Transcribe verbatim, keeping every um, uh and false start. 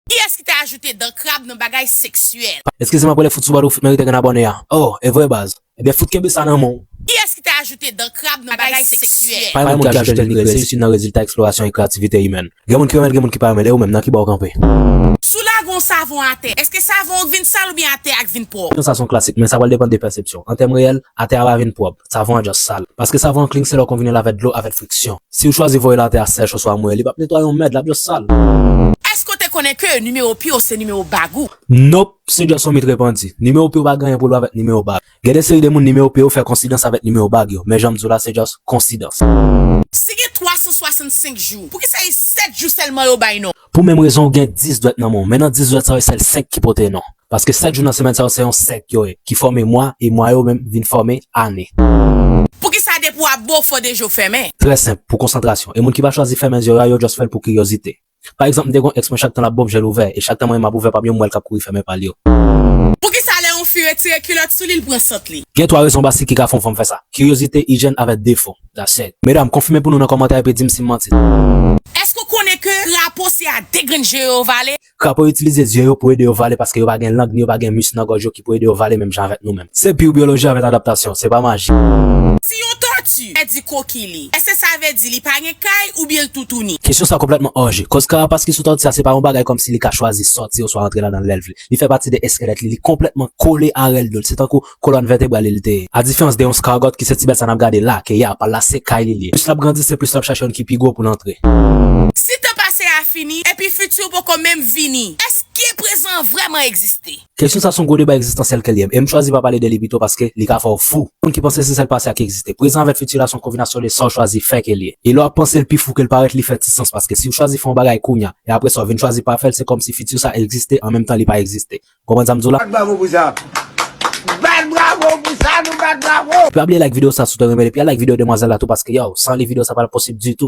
Kiyès ki te ajoute dan krab nan bagay seksyèl? Eskize m, apre lè fout sou bòdou, fout merite gen abòne a. Oh, e vre baz. Ebyen, fout kenbe sa nan men w. Kiyès ki te ajoute dan krab nan bagay seksyèl? Pa gen moun ki ajoute l ni kreye, se jis youn nan rezilta eksplorasyon e kreyativite imèn. Gen moun ki renmen l, gen moun ki pa renmen l, e ou menm, nan ki bò w kanpe? Si w lage yon savon atè, èske savon an k vin sal oubyen atè a k vin pwòp? Kesyon sa se yon klasik, men sa pral depann de pèsepsyon. An tèm reyèl, atè a pa vin pwòp, savon an just sal. Paske savon an klin se lè w konbine l avèk dlo, avèk friksyon. Si w chwazi voye l atè a sèch oswa mwen, li p ap netwaye yon mèd, l ap just sal. Èske w te konnen ke nimewo pye w se nimewo bag ou? Nope, se just yon mit repandi. Nimewo pye w pa gen anyen pou l wè avèk nimewo bag. Gen de seri de moun nimewo pye yo fè konsidans avèk nimewo bag yo, men jan m di w la se just konsidans. Si gen twa san swasannsenk jou, poukisa e sèt jou sèlman yo bay non? Pou menm rezon w gen dis dwèt nan men w, men nan dis dwèt sa yo sèl senk ki pote non. Paske sèt jou nan semèn sa yo se yon sèk yo ye, ki fòme mwa, e mwa yo menm vin fòme ane. Poukisa depi w ap bo fò de je w fèmen? Trè senp, pou konsantrasyon. E moun ki pa chwazi fèmen zye yo a, yo just fè l pou kiryozite. Pa egzanp, m te gen yon ex mwen, chak tan l ap bo m, je l ouvè, e chak tan mwen menm ap ouvè pa m yo, m wè l k ap kouri fèmen pa l yo. Poukisa lè yon fi retire kilòt sou li, l pran sant li? Gen twa rezon basik ki ka fè yon fanm fè sa. Kiryozite, ijyèn avèk defo. That's it. Medam, konfime pou nou nan kòmantè epi di m si m manti. Èske w konnen ke krapo se a de grenn je yo yo vale? Krapo yo itilize zye yo pou ede yo vale paske yo pa gen lang ni yo pa gen mis nan gòj yo ki pou ede yo vale menm jan avèk nou menm. Se pure biyoloji avèk adaptasyon, se pa maji. Si yon tòti pèdi koki li, èske sa vle di li pa gen kay oubyen l toutouni? Kesyon sa konplètman òje. Koz karapas ki sou tòti a se pa yon bagay kòmsi li ka chwazi sòti oswa antre ladan l lè l vle. Li fè pati de eskèlèt li, li konplètman kole a rèl do l. Se tankou kolòn vètebral li li te ye. A diferans de yon escargot ki se ti bèt sa n ap gade la, ke ya, pa l la se kay li li ye. Plis l ap grandi, se plis l ap chache youn ki pi gwo pou l antre. Si tan pase a fini, epi fiti w poko menm vini, èske prezan an vrèman egziste? Kesyon sa se yon gwo deba egzistansyèl ke l ye, e m chwazi pa pale de li pito paske li ka fè w fou. Moun ki panse se sèl pase a ki egziste. Prezan avèk fiti la se yon konbinasyon de sa w chwazi fè ke l ye. E lè w ap panse l pi fou ke l parèt, li fè ti sans paske si w chwazi fè yon bagay kounya, e apre sa w vin chwazi pa fè l, se kòmsi fiti w sa egziste an menm tan li pa egziste. Konprann sa m di w la? Bat bravo pou sa. Bat bravo pou sa, nou bat bravo. Pa bliye like videyo sa si w te renmen l, epi al like videyo demwazèl la tou paske yow, san li videyo sa pa t ap posib ditou.